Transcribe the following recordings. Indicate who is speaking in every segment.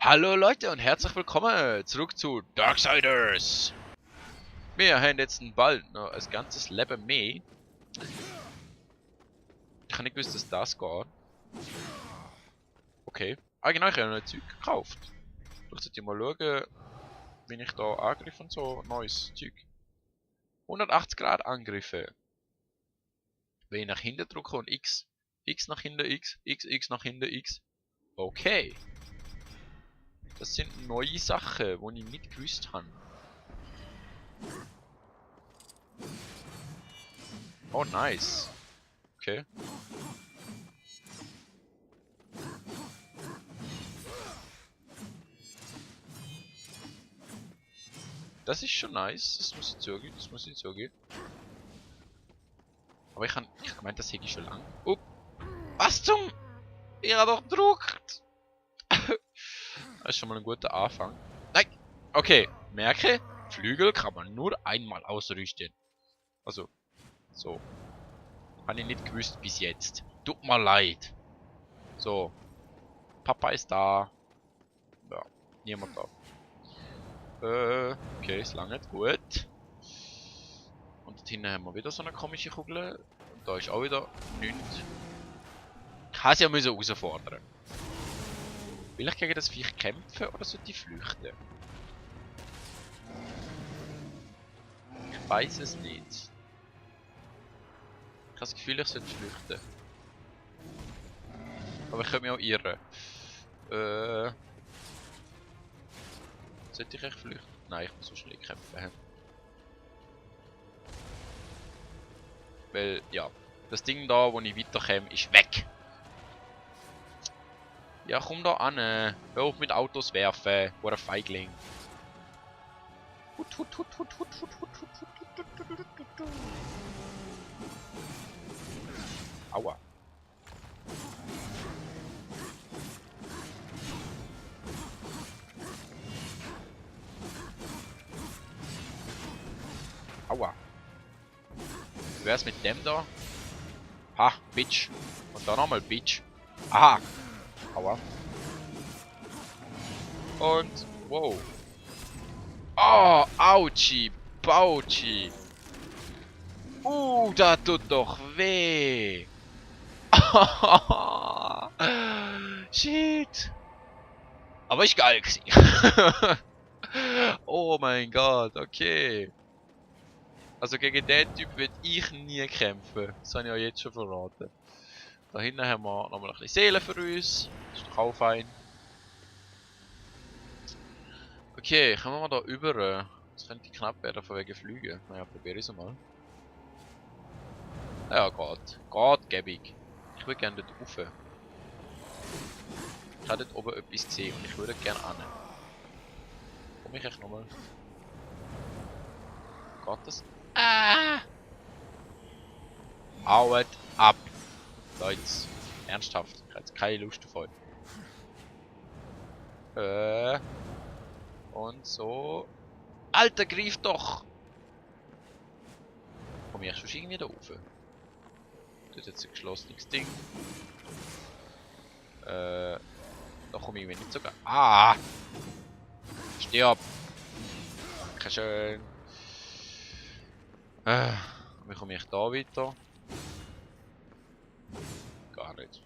Speaker 1: Hallo Leute und herzlich willkommen zurück zu Darksiders. Wir haben jetzt bald noch ein ganzes Leben mehr. Ich habe nicht gewusst, dass das geht. Okay. Ah genau, ich habe noch ein Zeug gekauft. Ich sollte mal schauen, wie ich da angreife und so. Neues Zeug. 180 Grad Angriffe. Wenn ich nach hinten drücke und X. X nach hinten, X. X nach hinten, X. Okay. Das sind neue Sachen, die ich nicht gewusst habe. Oh, nice. Okay. Das ist schon nice, das muss ich zugeben, Aber ich gemeint, das hätte ich schon lang. Oh, was zum? Ich habe doch gedruckt! Das ist schon mal ein guter Anfang. Nein! Okay, merke, Flügel kann man nur einmal ausrüsten. Also, so. Habe ich nicht gewusst bis jetzt. Tut mir leid. So. Papa ist da. Ja, niemand da. Okay, ist lange gut. Und dort hinten haben wir wieder so eine komische Kugel. Und da ist auch wieder nichts. Ich habe sie ja herausfordern. Will ich gegen das Viech kämpfen oder sollte ich flüchten? Ich weiß es nicht. Ich habe das Gefühl, ich sollte flüchten. Aber ich könnte mich auch irren. Sollte ich echt flüchten? Nein, ich muss so schnell kämpfen. Weil, ja, das Ding da, wo ich weiterkomme, ist weg. Ja, komm da an. Hör auf mit Autos werfen. Oder Feigling. Aua. Aua. Wie wär's mit dem da? Ha, Bitch. Und dann nochmal Bitch. Aha. Aua. Und, wow. Oh, Autschi, Bautschi. Da tut doch weh. Shit. Aber ich geil gewesen. Oh mein Gott, okay. Also gegen den Typ will ich nie kämpfen. Das habe ich ja jetzt schon verraten. Da hinten haben wir nochmal ein bisschen Seele für uns. Das ist doch auch fein. Okay, kommen wir da über. Das könnte knapp werden von wegen Flügen. Naja, probiere ich es mal. Ja, geht. Geht, gäbig. Ich würde gerne dort rauf. Ich habe dort oben etwas gesehen und ich würde gerne an. Komm ich echt nochmal? Geht das? Ah! Haut ab! Leute, ernsthaft. Ich habe jetzt keine Lust auf euch. Und so. Alter, greif doch! Komm ich schon irgendwie da rauf? Das ist jetzt ein geschlossenes Ding. Da komme ich mir nicht sogar. Ah! Stirb! Dankeschön. Wie komme ich da weiter? Gar nicht.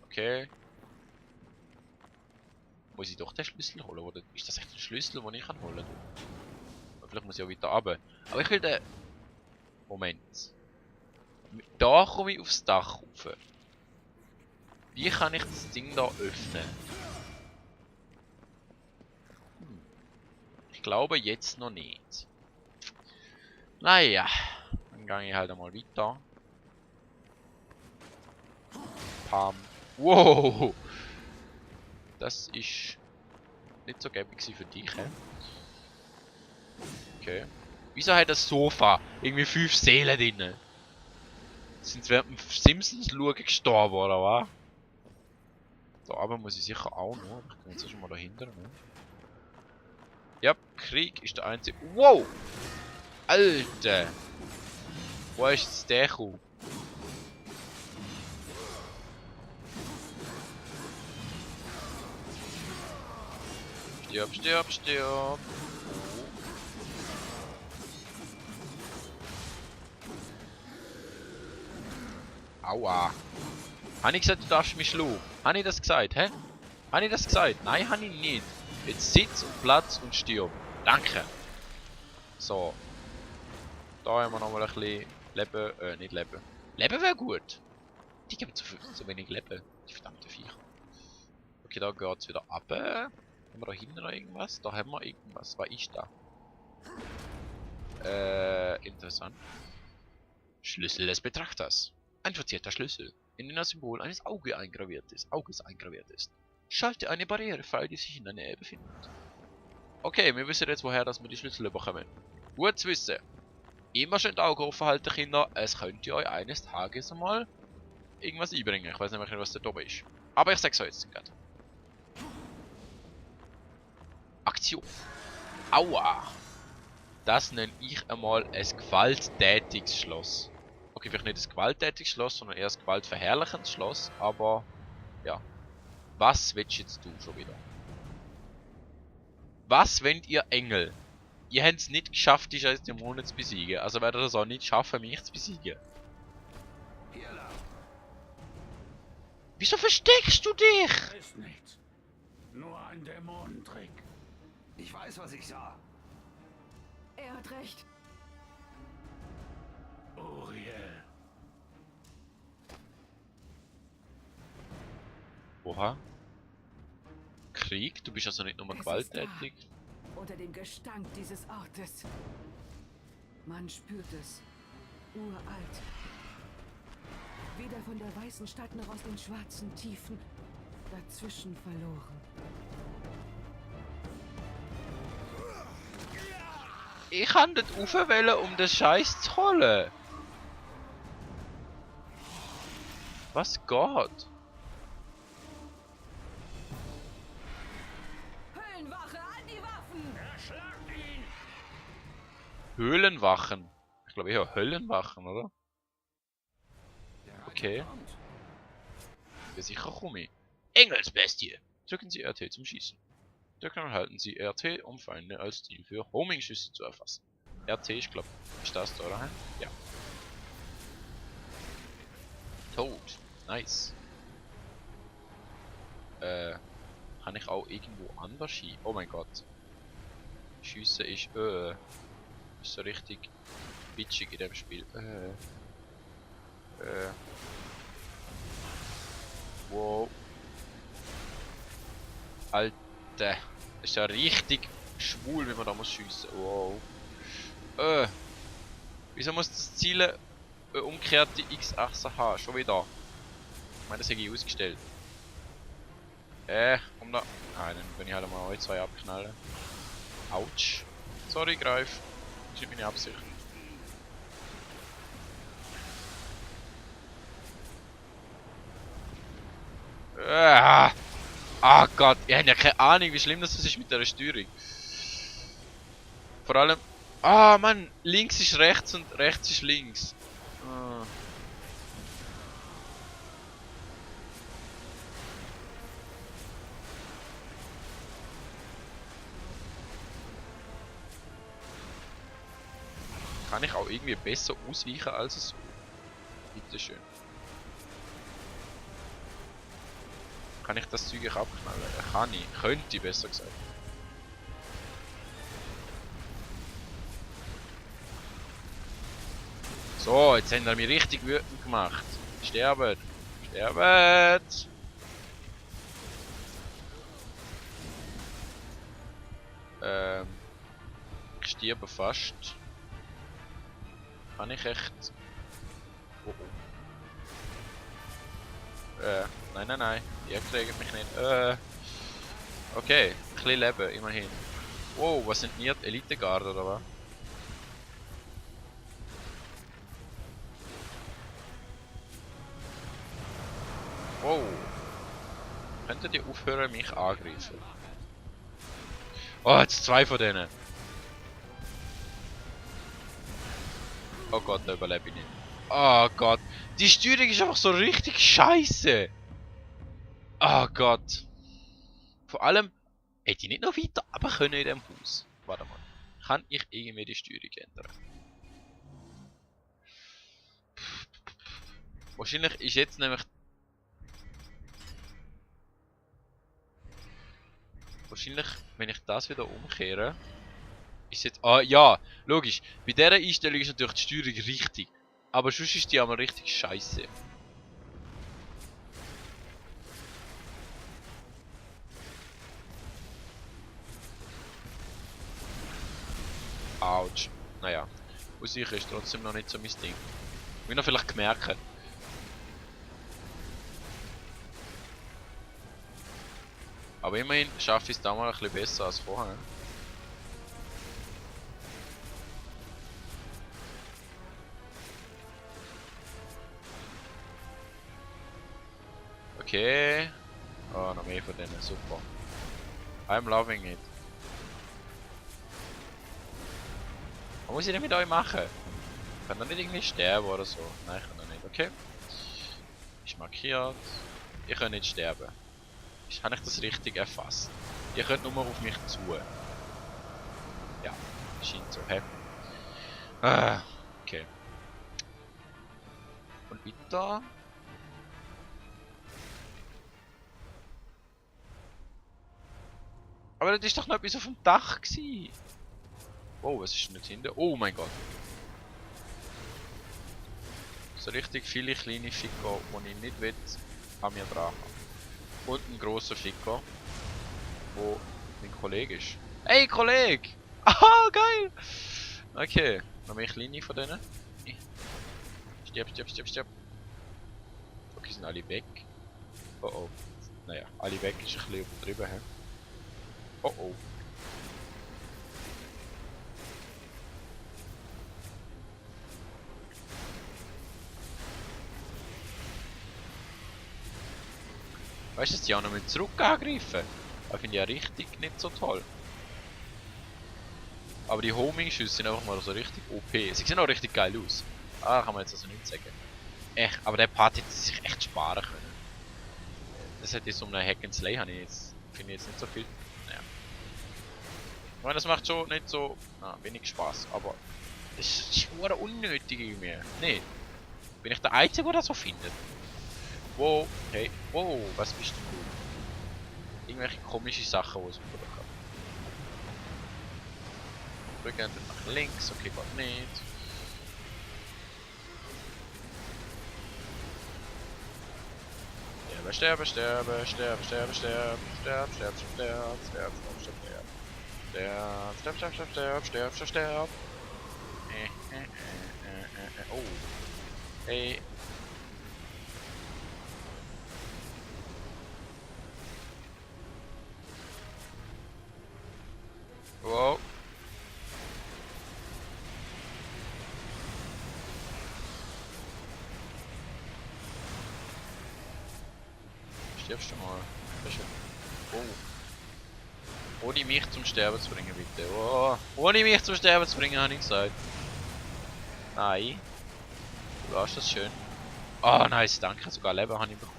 Speaker 1: Okay. Muss ich doch den Schlüssel holen? Oder ist das echt ein Schlüssel, den ich kann holen kann? Vielleicht muss ich auch weiter runter. Aber ich will den... Moment. Da komme ich aufs Dach rauf. Wie kann ich das Ding da öffnen? Ich glaube jetzt noch nicht. Naja, dann gehe ich halt einmal weiter. Pam. Wow! Das ist nicht so gäbig für dich, hä? Okay. Wieso hat das Sofa irgendwie 5 Seelen drin? Sind während dem Simpsons schauen gestorben, oder was? Da aber muss ich sicher auch noch. Ich kann jetzt schon mal dahinter, ne? Ja, Krieg ist der einzige. Wow! Alter! Wo ist jetzt der Kuh? Stirb, stirb, stirb. Aua. Habe ich gesagt, du darfst mich schlagen? Habe ich das gesagt, hä? Habe ich das gesagt? Nein, habe ich nicht. Jetzt sitz und Platz und stirb. Danke. So. Da haben wir nochmal ein bisschen Leben. Nicht Leben. Leben wäre gut. Die geben zu wenig Leben. Die verdammte Viecher. Okay, da geht's wieder ab. Haben wir da hinten noch irgendwas? Da haben wir irgendwas. Was ist da? Interessant. Schlüssel des Betrachters. Ein verzierter Schlüssel, in den das Symbol eines Auges eingraviert ist. Schalte eine Barriere frei, die sich in der Nähe befindet. Okay, wir wissen jetzt, woher dass wir die Schlüssel bekommen. Gut zu wissen. Immer schön die Augen offen halten, Kinder. Es könnte euch eines Tages einmal irgendwas einbringen. Ich weiß nämlich nicht, was da oben ist. Aber ich sag's euch jetzt gerade. Aktion. Aua. Das nenne ich einmal ein gewalttätiges Schloss. Okay, vielleicht nicht ein gewalttätiges Schloss, sondern eher ein gewaltverherrlichendes Schloss. Aber, ja. Was willst du jetzt tun schon wieder? Was wollt ihr Engel? Ihr habt es nicht geschafft, die scheiß Dämonen zu besiegen. Also werdet ihr es auch nicht schaffen, mich zu besiegen. Wieso versteckst du dich?
Speaker 2: Ist nichts. Nur ein Dämonentrick. Ich weiß, was ich sah.
Speaker 3: Er hat recht.
Speaker 2: Uriel.
Speaker 1: Oha. Krieg? Du bist also nicht nur
Speaker 3: Es ist
Speaker 1: gewalttätig.
Speaker 3: Unter dem Gestank dieses Ortes. Man spürt es. Uralt. Weder von der weißen Stadt noch aus den schwarzen Tiefen. Dazwischen verloren.
Speaker 1: Ich kann nicht raufwählen, um den Scheiß zu holen. Was geht?
Speaker 3: Höllenwache, an die Waffen!
Speaker 2: Erschlagt ihn!
Speaker 1: Höhlenwachen. Ich glaube eher Höllenwachen, oder?
Speaker 2: Der
Speaker 1: Okay.
Speaker 2: Reiter kommt.
Speaker 1: Ja, sicher komme ich. Engelsbestie. Drücken Sie RT zum Schießen. Drücken und halten Sie RT, um Feinde als Ziel für Homing-Schüsse zu erfassen. RT, ich glaube, ist das da, oder? Ja. Tot. Nice. Kann ich auch irgendwo anders hin? Oh mein Gott. Schiessen ist so richtig bitchig in dem Spiel. Wow. Alter. Ist ja richtig schwul, wie man da muss schiessen. Wow. Wieso muss das Zielen eine umgekehrte X-Achse haben? Schon wieder. Ich meine, das hätte ich ausgestellt. Komm da. Nein, dann bin ich halt mal euch zwei abknallen. Autsch. Sorry, Greif. Das ist nicht meine Absicht. Ah Gott, ihr habt ja keine Ahnung, wie schlimm das ist mit der Steuerung. Vor allem. Ah Mann, links ist rechts und rechts ist links. Ah. Kann ich auch irgendwie besser ausweichen als so? Bitteschön. Kann ich das Zeug abknallen? Kann ich. Könnte ich, besser gesagt. So, jetzt haben wir mich richtig wütend gemacht. Sterben! Sterben! Ich sterbe fast. Kann ich echt... Oh oh. Nein, nein, nein. Ihr kriegt mich nicht. Okay, ein bisschen Leben, immerhin. Wow, was sind die Elitegarde oder was? Wow. Könntet ihr aufhören, mich angreifen? Oh, jetzt zwei von denen. Oh Gott, da überlebe ich nicht. Oh Gott. Die Steuerung ist einfach so richtig scheiße. Oh Gott. Vor allem, Hätte ich nicht noch weiter runter können in diesem Haus? Warte mal. Kann ich irgendwie die Steuerung ändern? Wahrscheinlich ist jetzt nämlich... Wahrscheinlich, wenn ich das wieder umkehre... Ist jetzt... Ah, ja! Logisch. Bei dieser Einstellung ist natürlich die Steuerung richtig. Aber sonst ist die einmal richtig scheiße. Autsch. Naja. Aus sich ist trotzdem noch nicht so mein Ding. Wie noch vielleicht gemerkt. Aber immerhin schaffe ich es da mal ein bisschen besser als vorher. Okay. Oh, noch mehr von denen. Super. I'm loving it. Was muss ich denn mit euch machen? Ich kann doch nicht irgendwie sterben oder so. Nein, ich kann doch nicht. Okay. Ist markiert. Ihr könnt nicht sterben. Habe ich das richtig erfasst? Ihr könnt nur auf mich zu. Ja, scheint so. Hä? Ah, okay. Und weiter. Aber das ist doch noch etwas auf dem Dach gewesen. Oh, was ist denn jetzt hinten? Oh mein Gott. So richtig viele kleine Ficker, die ich nicht will, an mir dran haben. Und ein grosser Ficker, wo mein Kollege ist. Hey Kollege! Aha, geil! Okay, noch mehr kleine von denen. Stirb, stirb, stirb, stirb. Okay, sind alle weg. Oh oh. Naja, alle weg ist ein bisschen übertrieben, hä? Oh oh. Weißt du, dass die auch noch mit zurück angreifen? Das finde ich ja richtig nicht so toll. Aber die Homing-Schüsse sind einfach mal so richtig OP. Sie sehen auch richtig geil aus. Ah, kann man jetzt also nicht sagen. Echt, aber der Part hätte sich echt sparen können. Das hätte so eine Hack and Slay, finde ich jetzt nicht so viel. Naja. Ich meine, das macht schon nicht so wenig Spaß, aber es ist schon unnötig irgendwie. Nee. Bin ich der Einzige, der das so findet? Wow, hey, wow, was bist du? Irgendwelche komische Sachen, die es über kann. Rücken nach links, okay, geht nicht. Sterbe, sterbe, sterbe, sterbe, sterbe, sterbe, sterbe, sterbe, sterbe, sterbe, sterbe, sterbe, sterbe, sterbe, sterbe, sterbe, sterbe, sterbe. Oh. Hey. Wow. Stirbst du mal? Oh. Ohne mich zum Sterben zu bringen, bitte. Oh. Ohne mich zum Sterben zu bringen, habe ich gesagt. Nein. Du hast das schön. Oh, nice, danke. Sogar Leben habe ich bekommen.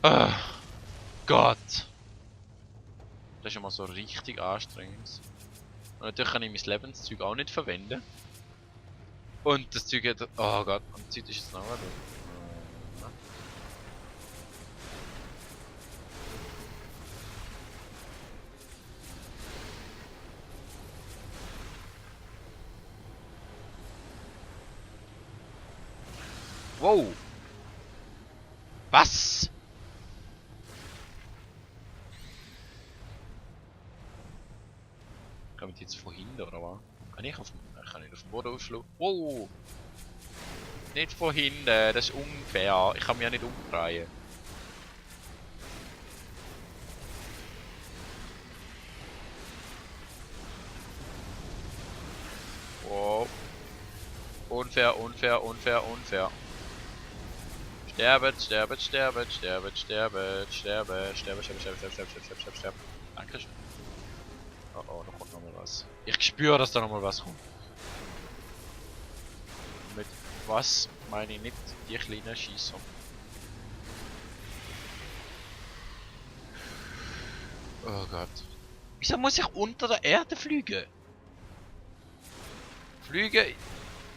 Speaker 1: Oh. Gott. Das ist immer so richtig anstrengend. Und natürlich kann ich mein Lebenszeug auch nicht verwenden. Und das Zeug hat... Oh Gott, und die Zeit ist jetzt noch mal durch. Wow! Was? Kommen die jetzt von hinten oder was? Kann ich nicht auf dem Boden aufschlagen? Wow! Nicht von hinten, das ist unfair. Ich kann mich ja nicht umdrehen. Wow. Unfair, unfair, unfair, unfair. Sterbet, sterbet, sterbet, sterbet, sterbet, sterbe, sterbe, sterbe, sterbe, sterbe, sterbe, sterbe, sterbe, sterbe. Dankeschön. Oh oh, da kommt nochmal was. Ich spüre, dass da nochmal was kommt. Mit was meine ich nicht die kleinen Schießer. Oh Gott. Wieso muss ich unter der Erde fliegen? Flüge...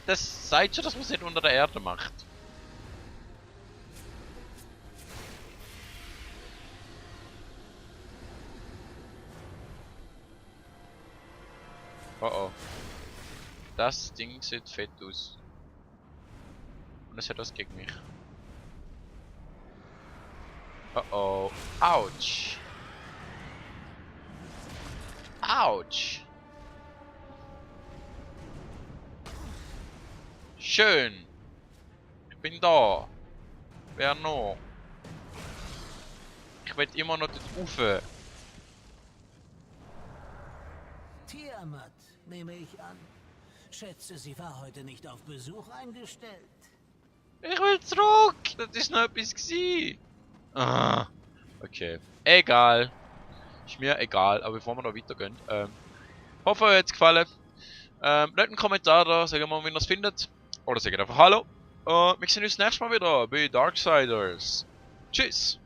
Speaker 1: Das sagt schon, dass man es nicht unter der Erde macht. Oh oh. Das Ding sieht fett aus. Und es hat was gegen mich. Oh oh. Autsch. Autsch. Schön. Ich bin da. Wer noch? Ich will immer noch dort rauf.
Speaker 4: Tiamat, nehme ich an. Schätze, sie war heute nicht auf Besuch eingestellt.
Speaker 1: Ich will zurück. Das ist noch etwas gsi. Ah. Okay. Egal. Ist mir egal. Aber bevor wir noch weitergehen. Hoffe, euch hat es gefallen. Lasst einen Kommentar da. Sagt mal, wie ihr es findet. Oder sagt einfach Hallo. Wir sehen uns nächstes Mal wieder bei Darksiders. Tschüss.